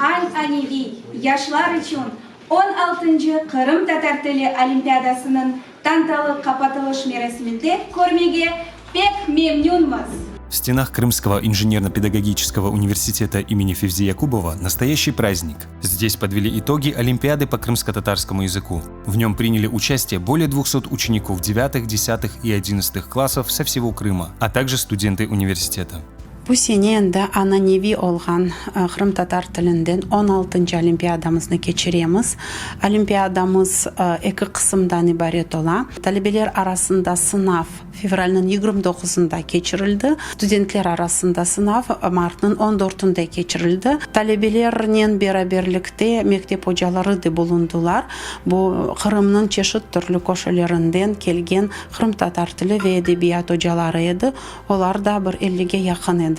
An-aneviy yaşlar içün on altıncı Qırımtatar tili olimpiadasınıñ tantalı qapatılış merasiminde körmege pek memnünmiz. В стенах Крымского инженерно-педагогического университета имени Февзи Якубова настоящий праздник. Здесь подвели итоги Олимпиады по крымско-татарскому языку. В нем приняли участие более 200 учеников 9, 10 и 11 классов со всего Крыма, а также студенты университета. Bu sene endi ananeviy olğan qırımtatar tilinden on altıncı olimpiadamıznı keçiremiz. Olimpiadamız eki qısımdan ibaret ola. Talebeler arasında sınav fevralniñ 29-ında keçirildi, studentler arasında sınav martnıñ on dörtünde keçirildi. Talebelernen beraberlikte mektep ocaları da bulundılar. Bu Qırımnıñ çeşit türlü köşelerinden kelgen qırımtatar tili ve edebiyat ocaları edi. Olar da bir ellige yaqın ediler.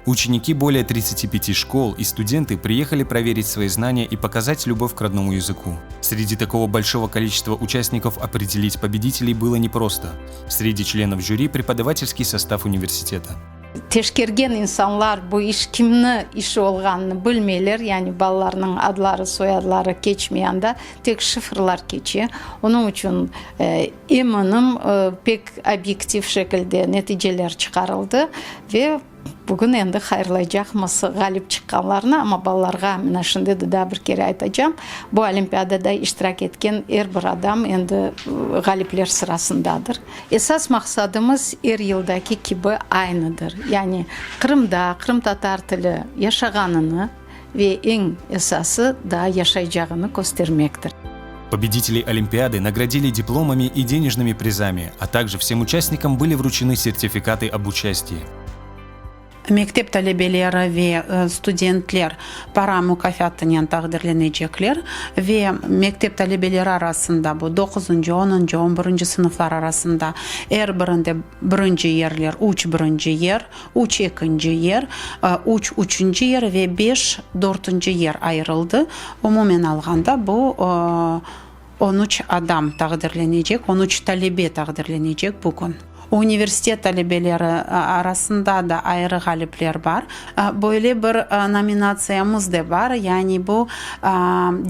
Ученики более 35 школ и студенты приехали проверить свои знания и показать любовь к родному языку. Среди такого большого количества участников определить победителей было непросто. Среди членов жюри преподавательский состав университета. Teşkergen insanlar bu iş kimni işi olğanını bilmeyler, yani balalarnıñ adları, soyadları keçmey anda, tek şifrlar keçe. Onıñ içün eminim, pek obyektiv şekilde neticeler çıqarıldı ve bugün endi hayırlaycaqmız ğalip çıqqanlarnı, amma balalarğa mına şimdi de daa bir kere aytacam, bu olimpiadada iştirak etken er bir adam endi ğalipler sırasındadır. Esas maqsadımız er yıldaki kibi aynıdır, yani Qırımda qırımtatar tili yaşağanını ve eñ esası daa yaşaycağını köstermektir. Победителей Олимпиады наградили дипломами и денежными призами, а также всем участникам были вручены сертификаты об участии. Mektep talebeleri ve studentler para mukâfâtınen taqdirlenecekler ve mektep talebeleri arasında, bu doquzıncı, onuncı, on birinci sınıflar arasında er birinde birinci yerler, üç birinci yer, üç ekinci yer, üç üçünci yer ve beş dörtünci yer ayırıldı. Umumen alğanda bu 13 adam taqdirlenecek, 13 talebe taqdirlenecek bugün. Universitet talebeleri arasında da ayrı ğalipler bar. Böyle bir nominatsiyamız da bar, yani bu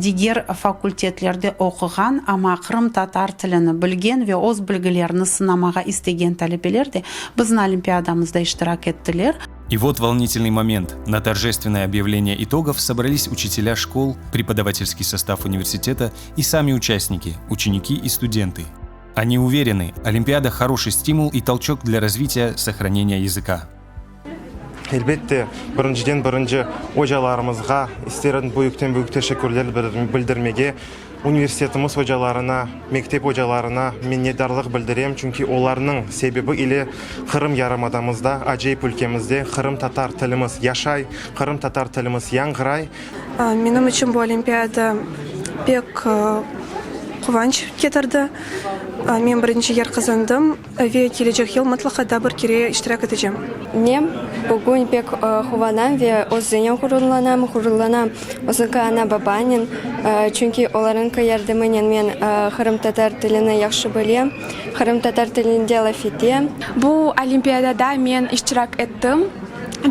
diger fakultetlerde oquğan, amma qırımtatar tilini bilgen ve öz bilgilerini sınamağa istegen talebeler de bizim olimpiadamızda iştirak ettiler. И вот волнительный момент. На торжественное объявление итогов собрались учителя школ, преподавательский состав университета и сами участники, ученики и студенты. Они уверены, Олимпиада – хороший стимул и толчок для развития сохранения языка. Elbette, birinciden birinci ocalarımızğa isterim büyükten-büyük teşekkürler bildirmege. Universitetimiz ocalarına, mektep ocalarına minnetdarlıq bildirem, çünki olarnıñ sebebi ile Qırım yarımadamızda, acayip ülkemizde qırımtatar tilimiz yaşay, qırımtatar tilimiz yañğıray. Menim içün bu olimpiada pek quvanç ketirdi. Men birinci yer qazandım ve kelecek yıl mıtlaqa daa bir kere iştirak etecem. Men bugün pek quvanam ve özünen ğururlanam, ğururlanam özüñki ana-babanen, çünki olarıñki yardımınen men qırımtatar tilini yahşı bilem, qırımtatar tilinde laf etem. Bu olimpiadada men iştirak ettim.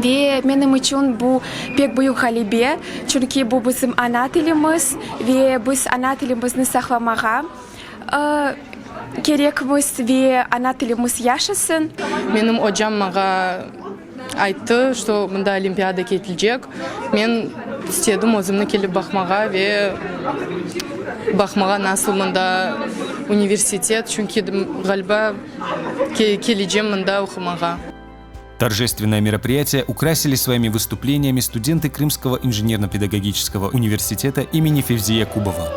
Ve menim içün bu pek büyük ğalebe, çünki bu bizim ana tilimiz ve biz ana tilimizni saqlamağa kerekmiz ve ana tilimiz yaşasın. Menim ocam maña ayttı, şto mında olimpiada ketilecek. Men istedim özümni kelip baqmağa ve baqmağa nasıl mında universitet, çünki, ğaliba, kelecem mında oqumağa. Торжественное мероприятие украсили своими выступлениями студенты Крымского инженерно-педагогического университета имени Февзи Якубова.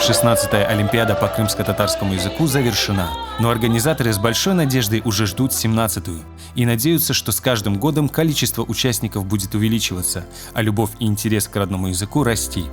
16-я Олимпиада по крымско-татарскому языку завершена, но организаторы с большой надеждой уже ждут 17-ю и надеются, что с каждым годом количество участников будет увеличиваться, а любовь и интерес к родному языку расти.